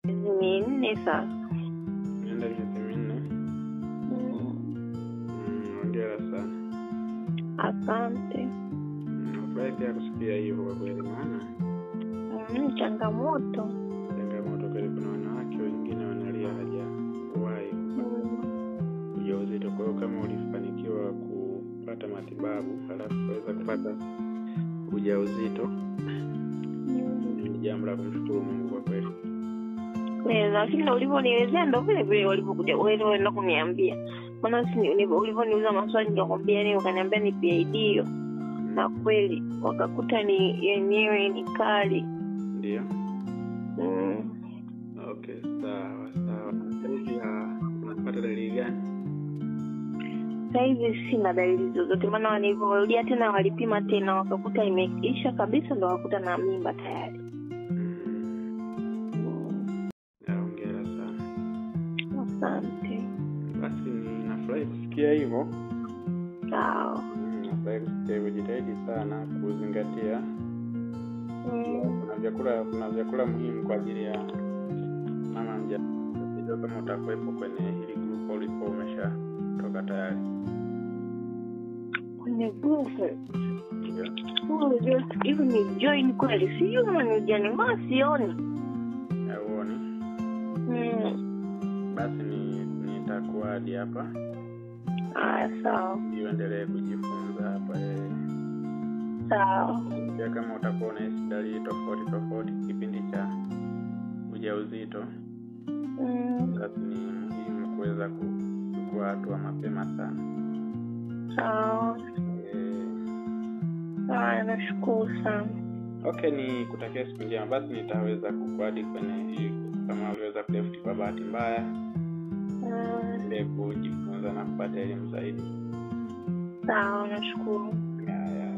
4 sasa. Nenda miezi 4. Hongera sana. Asante. Nafurahi pia kusikia hivyo kwa kweli, maana changamoto. Changamoto kweli, kuna wanawake wengine wanalia hajawahi kupata ujauzito. Kwa hiyo kama ulifanikiwa kupata matibabu halafu kuweza kupata ujauzito, ni jambo la kumshukuru Mungu kwa kweli. Lakini ulivyonielezea ndo vile vile walivyokuja wewe kuniambia. Maana ulivyoniuliza maswali nikakwambia nini, ukaniambia ni PID hiyo. Na kweli wakakuta ni yenyewe ni kali. Ndio. Okay, sawa sawa. Sasa hivi unapata dalili gani? Sasa hivi sina dalili zozote, maana walivyorudia tena walipima tena wakakuta imeisha kabisa, ndo wakakuta na mimba tayari. Hongera sana. Asante. Basi ninafurahi kusikia hivyo. Sawa. Nafurahi kusikia hivyo, jitahidi sana kuzingatia. Kuna vyakula muhimu kwa ajili ya mama mjamzito. Kama utakuwepo kwenye hili group ulipo umeshatoka tayari. Kwenye group. Hivi ni join kweli? Sijui kama ni join, mbona sioni? Hauoni? Basi nitakuadi hapa. Sawa. Uendelee kujifunza hapa. Sawa. Pia kama utakuwa unahisi dalili tofauti tofauti kipindi cha ujauzito, basi ni muhimu kuweza kuchukua hatua mapema sana. Sawa. Nashukuru sana. Okay, ni kutakia siku njema. Basi nitaweza kukuadi kwenye hii kama uliweza kuleft kwa bahati mbaya. Endelee kujifunza na kupata elimu zaidi. Sawa, nashukuru. Ya.